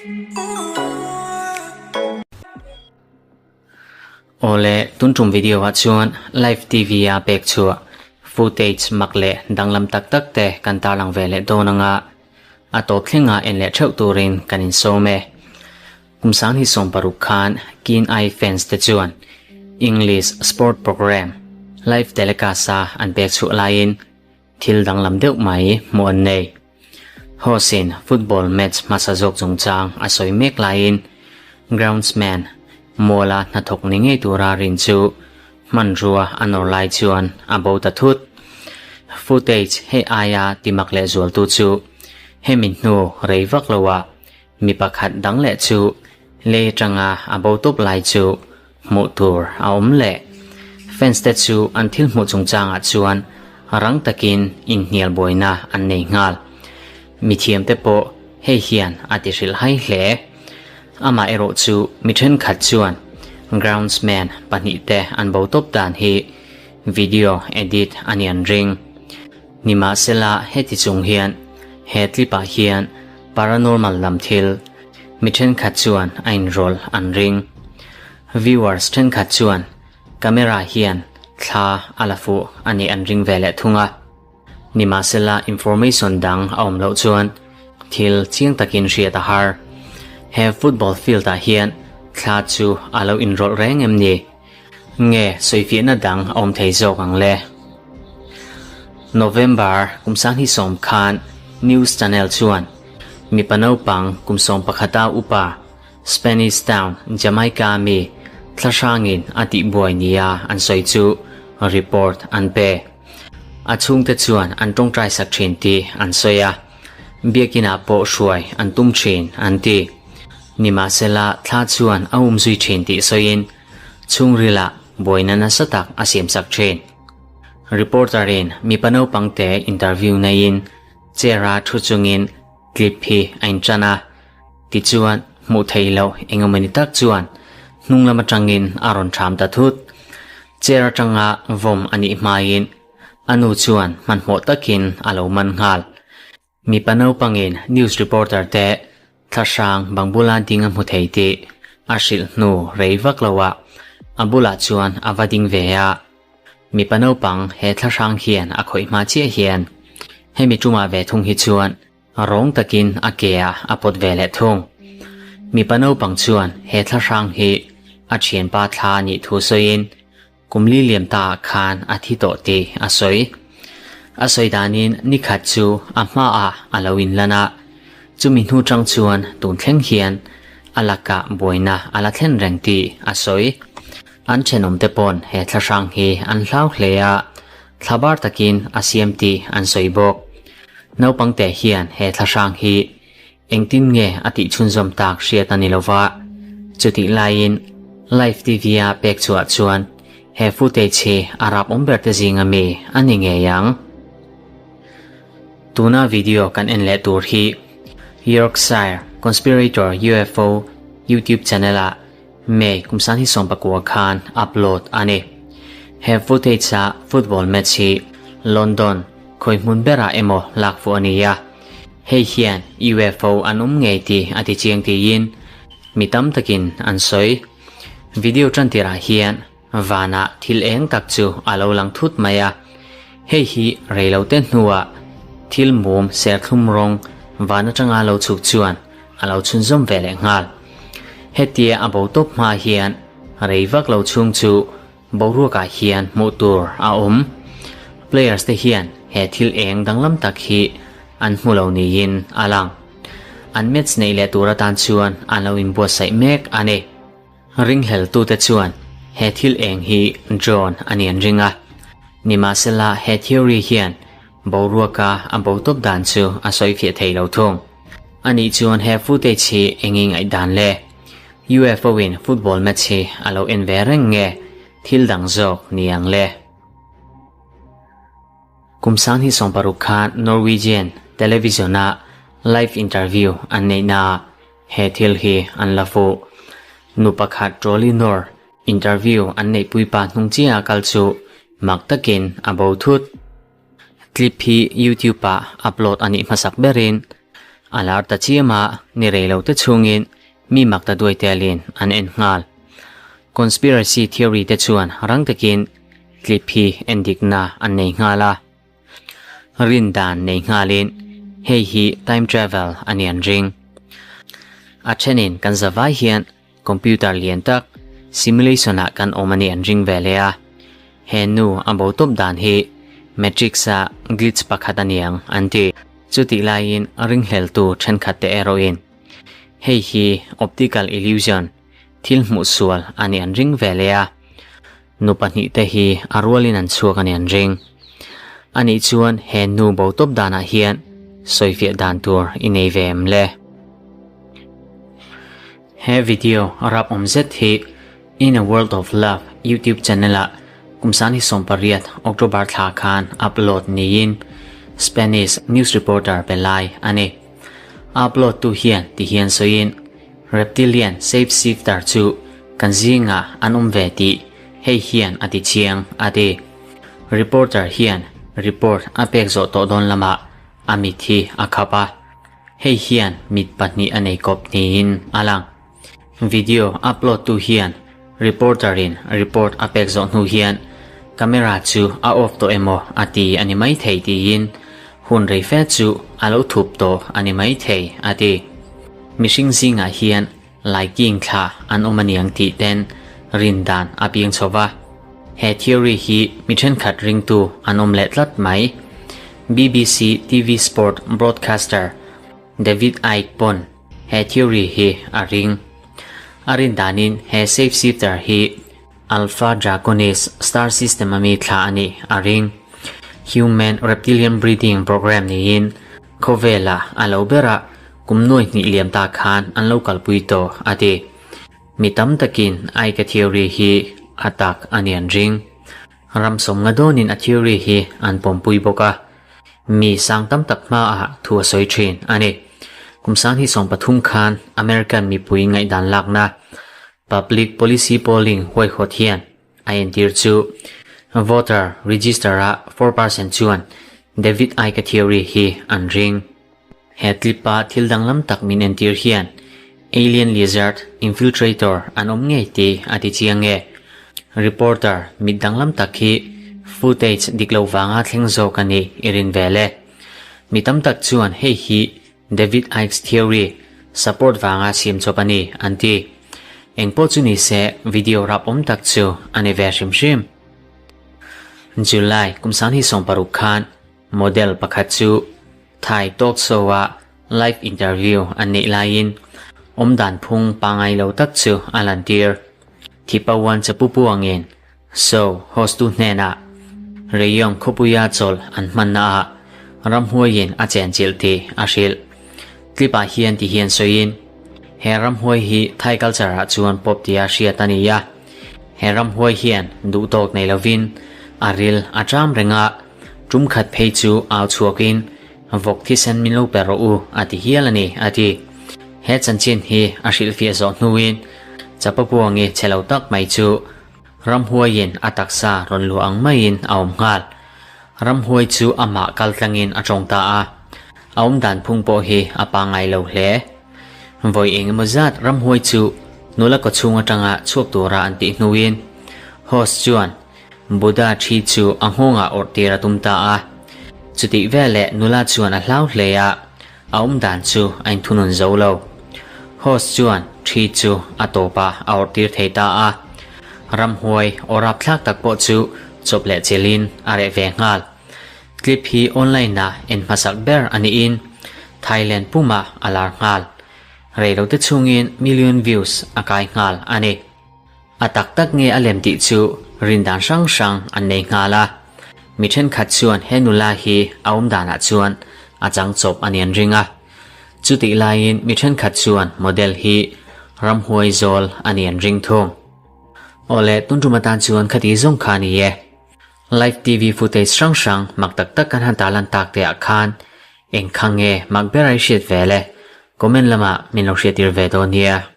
Awle, tun tum video ah chuan live TV a pek chhuah footage mak leh danglam tak tak te kan tarlang ve leh dawn anga a tawp thlengah en leh theuh turin kan insawm e. Kum sang hi 60 khan Keen Eye fans te chuan English sport program live telecast a an pek chhuah laiin thil danglam deuh mai hmuh an nei. Host-in football match hmasa zawk chungchang a sawi mek laiin groundsman muala hnathawk ni ngei tura rin chu hmanrua a nawr lai chuan a bo ta thut. Footage hei aia timak leh zualtu chu hemi hnu rei vak loah Mi pakhat dang leh chu lei atanga a bo tawp lai chu hmuh tur a awm leh. Fans te chu an thil hmuh chungchangah chuan rang takin inhnial buaina an nei nghal. Mithiam te pawh hei hian a ti hrilh hai hle. Amah erawh chu mi thenkhat chuan groundsman pahnihte an bo tawp dan hi video edit a ni an ring. Nimahsela heti chung hian he clip ah hian paranormal lam thil mi thenkhat chuan a inrawlh an ring. Viewers thenkhat chuan camera hian thla a la fuh a nih an ring ve leh thung a. Nimahsela information dang a awm loh chuan thil chiang takin hriat a har. He football field ah hian thla chu a lo inrawlh reng em ni? Nge sawifiahna dang a awm thei zawk ang le? November kum 2010 khan News Channel chuan mipa naupang kum 11 a upa Spanish Town, Jamaica mi thlahrangin a tihbuai nia an sawi chu report an pe. A chhungte chuan an tawngtai sak thin tih an sawi a, biakinah pawh hruai an tum thin an ti. Nimahsela thla chuan a umzui thin tih sawiin chhungrilah buaina nasa tak a siamsak thin. Reporter-in mipa naupangte interview neiin chair-a thu chungin clip hi a intan a, tichuan hmuh theih loh engemawni tak chuan hnung lam atangin a rawn ṭham ta thut. Chair atanga vawm a nih hmain a nu chuan hmanhmawh takin a lo man nghal. Mipa naupangin news reporter te thlahrang bang bula ding a hmu thei tih a hrilh hnu rei vak lo ah a bulah chuan a va ding ve a. Mipa naupang he thlahrang hian a khawih hma chiah hian hemi tumah ve thung hi chuan rawng takin a ke ah a pawt ve leh thung. Mipa naupang chuan he thlahrang hi a thianpa thla a nih thu sawiin Kum li liam ta ah khan a thi tawh tih a sawi. A sawi danin ni khat chu a hmaah a lo inlan a, chumi hnu tang chuan tun thleng hian a lakah buaina a la thlen reng tih a sawi. An thenawmte pawn he thlahrang hi an hlau hle a, thlabar takin a siam tih an sawi bawk. Naupangte hian he thlahrang hi Engtin nge a tih chhunzawm tak hriat a ni lova, chutih laiin Live TV a pek chhuah chuan he footage hi a rap awm ber te zinga mi a ni ngei ang. Tuna video kan en leh tur hi Yorkshire Conspirator UFO YouTube channel ah May kum 2019 khan upload a ni. He footage a football match hi London khawi hmun berah emaw lak fuh a ni a. Hei hian UFO an awm ngei tih a ti chiang tiin mi tam takin an sawi. Video tan tirah hian vanah thil eng tak chu a lo lang thut mai a. Hei hi reilote hnuah thil mum serthlum rawng van atanga lo chhuk chuan a lo chhunzawm ve leh nghal. Hetia a bo tawp hma hian rei vak lo chhung chu Boruakah hian hmuh tur a awm. Players te hian he thil eng danglam tak hi an hmu lo niin a lang. An match neih leh tur atan chuan an lo inbuatsaih mek a ni. Ringhleltute chuan he thil eng hi drone a ni an ring a. Nimahsela he theory hian boruaka a bo tawp dan chu a sawifiah thei lo thung. Anih chuan he footage hi eng i ngaihdan le? UFO in football match hi a lo en ve reng nge thil dang zawk ni ang le? Kum 2016 khan Norwegian television ah live interview an neih na ah he thil hi an la fuh. Nu pakhat Trolley Nor interview an neihpui pa hnung chiah a kal chu mak takin a bo thut. Clip hi YouTube ah upload a nih hmasak berin. A lar ta chiam a, ni rei lo te chhungin mi mak ta duai telin an en nghal. Conspiracy theory te chuan rang takin clip hi en dikna an nei nghal a. Rin dan nei nghalin hei hi time travel a ni an ring. A thenin kan zavai hian Computer lian tak simulation ah kan awm a nih an ring ve leh a, he nu a bo tawp dan hi Matrix a glitch pakhat a niang an ti. Chutih laiin ringhleltu thenkhat te erawhin hei hi optical illusion, thil hmuh sual a nih an ring ve leh a, nu pahnihte hi a rualin an chhuak a nih an ring. Anih chuan he nu bo tawp danah hian sawifiah dan tur i nei ve em le? He video a rap awm zet hi In a World of Love YouTube channel ah kum sangni 18 October thla khan upload niin Spanish news reporter pe lai a ni. A upload tu hian ti hian sawiin Reptilian shapeshifter chu kan zingah an awm ve tih hei hian a ti chiang a ti. Reporter hian report a pek zawh tawh dawn lamah a mit hi a khap a. Hei hian mit pahnih a nei kawp niin a lang. Video upload tu hian reporter in report a pek zawh hnu hian camera chu a off tawh emaw a ti a ni maithei tiin hun rei fe chu a lo thup tawh a ni maithei a ti. Mihring zingah hian Laiking thla an awm aniang tih ten rin dan a piang chho va. He theory hi mi thenkhat ringtu an awm leh tlat mai. BBC TV Sport broadcaster David Icke pawn he theory hi a ring. A rin danin he shapeshifter hi Alpha Draconis star system ami thla a nih a ring. Human Reptilian Breeding Program niin khawvela a lo berah kum nuai hnih liam ta khan an lo kalpui tawh a ti. Mi tam takin Icke theory hi a tak a ni an ring. Ram sawmnga dawnin a theory hi an pawmpui bawk a. Mi sang tam tak hmaah thu a sawi thin a ni. Kum sang hi 13 khan American mipui ngaihdan lakna Public Policy Polling huaihawt hian a entir chu voter register ah 4% chuan David Icke theory hi an ring. He clip a thil danglam tak min entir hian alien lizard infiltrator an awm ngei tih a ti chiang e. Reporter mit danglam tak hi footage dik lo vanga thleng zawk a nih i rin vel e. Mi tam tak chuan hei hi David Icke's theory support vanga siam chawp a ni, an ti. Engpawh chu ni se, video rap awm tak chu a ni ve hrim hrim. July kum 2016 khan model pakhat chu Thai talk show ah live interview an neih laiin awmdan phung pangai lo tak chu a lantir. Thipawan chapupu angin Show host tu hnenah Rayong khawpuia chawlh an hmanna ah ramhuaiin a chenchilh tih a hrilh. Clip ah hian ti hian sawiin, He ramhuai hi Thai culture ah chuan pawp tia hriat a ni a. He ramhuai hian duhtawk nei lovin a ril a ṭam reng a, tum khat phei chu au chhuakin vawk thisen min lo pe rawh u a ti hial a ni, a ti. He chanchin hi a hrilhfiah zawh hnuin Chapapuangi che lo tak mai chu Ramhuaiin a taksa rawn luah ang maiin a awm nghal. Ramhuai chu amah kal tlangin a tawng ta a, a awm dan phung pawh hi a pangngai lo hle. Vawi eng emaw zat ramhuai chu nula kawchhung atanga chhuak tura an tih hnuin host chuan Buddha thi chu a nghawngah awrh tir a tum ta a. Chutih veleh nula chuan a hlau hle a, a awm dan chu a inthunun zo lo. Host chuan thi chu a tawpah a awrh tir thei ta a. Ramhuai aw rapthlak tak pawh chu chawp leh chelin a reh ve nghal. Clip hi online ah en hmasak ber a niin Thailand pumah a lar nghal. Reilote chhungin million views a kai nghal a ni. A tak tak nge a lem tih chu rin dan hrang hrang an nei nghal a. Mi thenkhat chuan he nula hi a awm danah chuan a chang chawp a ni an ring a. Chutih laiin mi thenkhat chuan model hi ramhuai zawl a ni an ring thung. Awle tun tum atan chuan khati zawng kha a ni e. Live TV footage hrang hrang mak tak tak kan han tarlan tak te ah khan eng kha nge mak ber a i hriat ve le? Comment lamah min lo hriattir ve dawn nia.